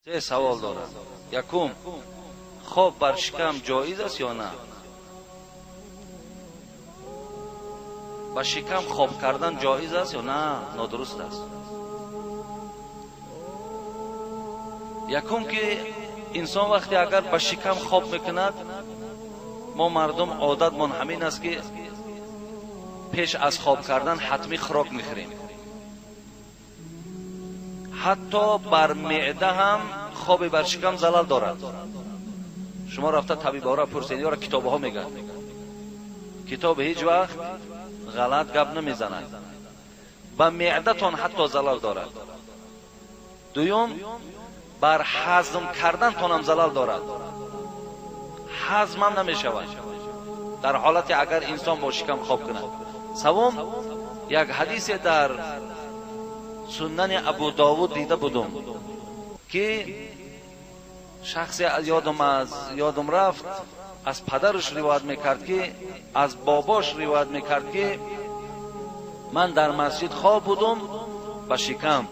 Се савол дорам. Якум, хоб бар шикам ҷоиз аст ё на? Ба шикам хоб кардан ҷоиз аст ё на? Нодуруст аст. Якум ки инсон вақте агар ба шикам хоб мекунад, мо мардум одатмон ҳамин аст ки пеш аз хоб кардан ҳатмӣ хӯрок мехӯрем. Ҳатто бар меъда ҳам хоби бар шикам залал дорад. Шумо рафта табибаҳоро пурсед, ёра китобҳо мегӯянд. Китоб ҳеҷ вақт ғалат гап намезанад. Ба меъдатон ҳатто залал дорад. Дуюм, бар ҳазм кардантонам залал дорад. Ҳазмам намешавад дар ҳолате агар инсон бо шикам хоб кунад. Севум, як ҳадисе дар суннани Абу Довуд дида будум ки шахсе ёдам рафт, аз падараш ривоят мекард ки аз бобош ривоят мекард ки ман дар масҷид хоб будум ба шикам,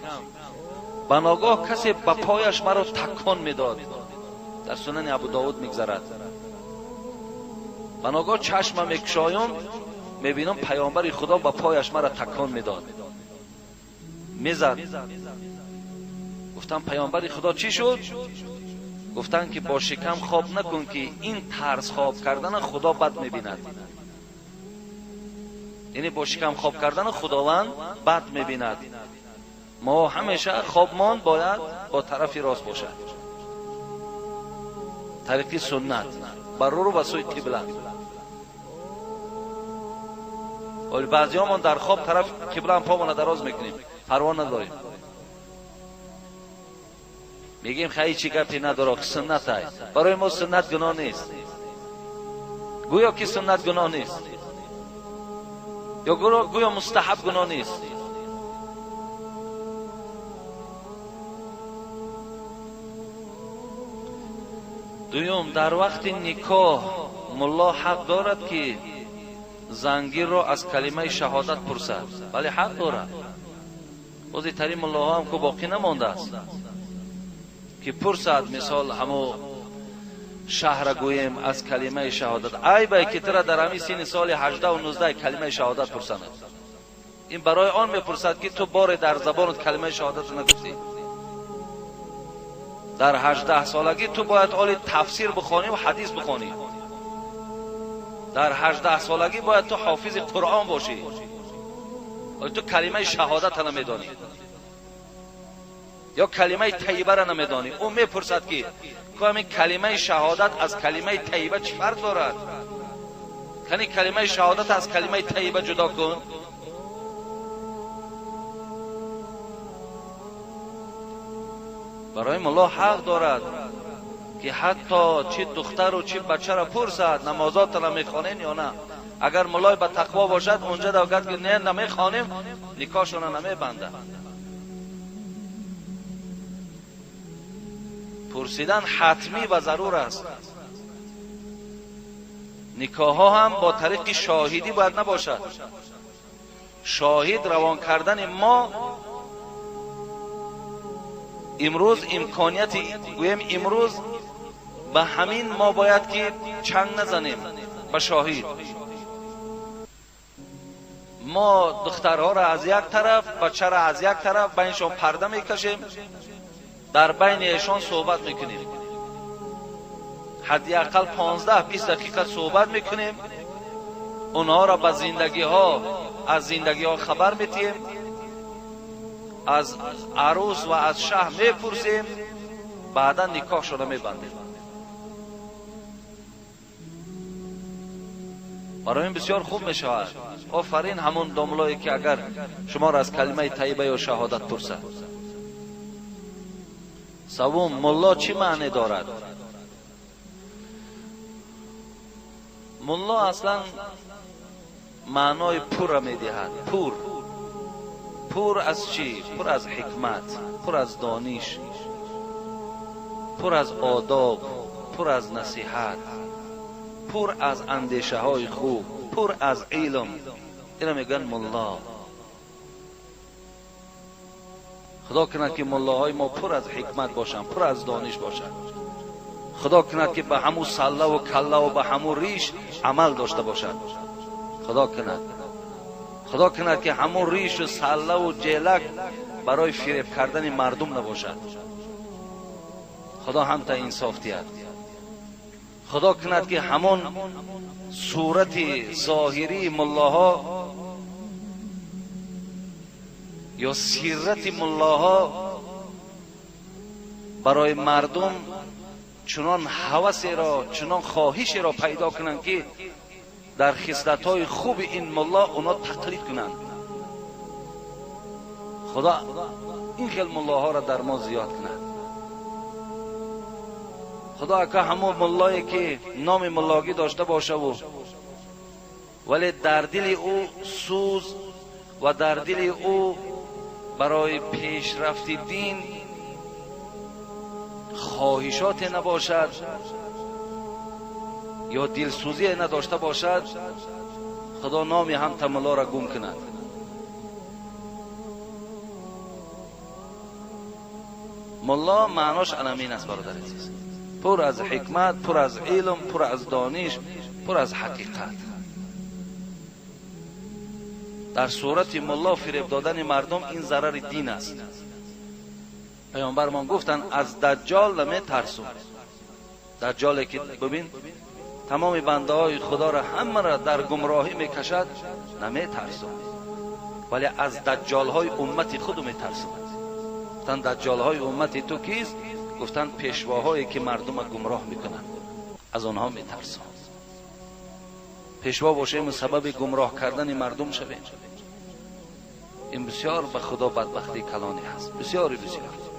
ба ногоҳ касе ба пояш маро такон медод. Дар сунани Абу Довуд мегзарад. Ба ногоҳ чашма мекушоям, мебинам паёмбари Худо ба пояш маро такон медод, мезад. Гуфтам паёмбари Худо чӣ шуд? Гуфтанд ки бо шикам хоб накун ки ин тарз хоб кардана Худо бад мебинад. Яъне бо шикам хоб кардана Худованд бад мебинад. Мо ҳамеша хобмон бояд бо тарафи рост бошад, тариқи суннат, бар рӯ ба сӯи қибла. Вале баъзиҳомон дар хоб тараф қибла ҳам помона дароз мекунем, парво надорем. Мегӯем хай чӣ гапе надорад, суннат ай. Барои мо суннат гуноҳ нест. Гӯё ки суннат гуноҳ нест, ё гӯё мустаҳаб гуноҳ нест. Дуюм, дар вақти никоҳ мулло ҳақ дорад ки зангирро аз калимаи шаҳодат пурсад. Бале, ҳақ дорад. Бози тари муллоҳо ҳам ку боқӣ намондааст ки пурсад, мисол ҳамо шаҳра гӯем аз калимаи шаҳодат. Айбай ки тура дар ҳамин синни соли 18-19 калимаи шаҳодат пурсанад. Ин барои он мепурсад ки ту боре дар забонат калимаи шаҳодатро нагуфтӣ. Дар 18 солагӣ ту бояд оли тафсир бихонӣ ва ҳадис бихонӣ. Дар 18 солагӣ бояд ту ҳофизи Қуръон бошӣ. Оли ту калимаи шаҳодатро намедонӣ ё калимаи тайибаро намедонӣ. Ӯ мепурсад ки ку ҳамин калимаи шаҳодат аз калимаи тайиба чӣ фарқ дорад? Кани калимаи шаҳодат аз калимаи тайиба ҷудо кун. Барои мулло ҳақ дорад ки ҳатто чӣ духтару чӣ бачаро пурсад, намозотро мехонен ё на. Агар муллой ба тақво бошад, унҷа давгад ки не, намехонем, никоҳшона намебандад. Пурсидан ҳатмӣ ва зарур аст. Никоҳҳо ҳам бо тариқи шоҳидӣ бояд набошад. Шоҳид равон кардани мо имрӯз имконияти гӯем, имрӯз ба ҳамин мо бояд ки чанг назанем ба шоҳид. Мо духтарҳоро аз як тараф, бачаро аз як тараф байншон парда мекашем, дар байни эшон суҳбат мекунем. Ҳадди ақал 15-20 дақиқа суҳбат мекунем, онҳоро ба зиндагиҳо, аз зиндагиҳо хабар метиҳем, аз арӯс ва аз шаҳр мепурсем, баъдан никоҳшонро мебандем. Барои ин бисёр хуб мешавад. Офарин ҳамон домлое ки агар шуморо аз калимаи тайиба ё шаҳодат пурсад. Севум, мулло чӣ маъне дорад? Мулло аслан маънои пурра медиҳад. Пур. Пур аз чӣ? Пур аз ҳикмат, пур аз дониш, пур аз одоб, пур аз насиҳат, пур аз андешаҳои хуб, пур аз илм. Инро мегӯянд мулло. Худо кунад, ки муллоҳои мо пур аз ҳикмат бошанд, пур аз дониш бошанд. Худо кунад, ки ба ҳамун саллаву каллаву ба ҳамун риш амал дошта бошад. Худо кунад, Худо кунад, ки ҳамун ришу саллаву ҷелак барои фиреб кардани мардум набошад. Худо ҳамта инсоф диҳад. Худо кунад, ки ҳамон сурати зоҳирии муллоҳо ё сирати муллоҳо барои мардум чунон ҳавасеро, чунон хоҳишеро пайдо кунанд, ки дар хислатҳои хуби ин мулло оно тақлид кунанд. Худо ин хел муллоҳоро дар мо зиёд кунад. Худо ака ҳамон муллое, ки номи муллогӣ дошта бошаву вале дар дили ӯ сӯз ва дар дили ӯ барои пешрафти дин хоҳишоте набошад ё дилсӯзие надошта бошад, Худо номи ҳамта муллоро гум кунад. Мулло маънош анамин аст, бародари азиз, пур аз ҳикмат, пур аз илм, пур аз дониш, пур аз ҳақиқат. Дар сурати мулло фиреб додани мардум ин зарари дин аст. Паёмбармон гуфтанд: аз даҷҷол наметарсум. Даҷҷоле, ки бибин, тамоми бандаҳои Худоро ҳамаро дар гумроҳӣ мекашад, наметарсум, вале аз даҷҷолҳои уммати худу метарсум. Гуфтанд: даҷҷолҳои уммати ту кист? Гуфтанд: пешвоҳое, ки мардума гумроҳ мекунанд, аз онҳо метарсум. Пешво бошем, сабаби гумроҳ кардани мардум шавем, ин бисёр ба Худо бадбахтии калоне ҳаст, бисёри бисёр.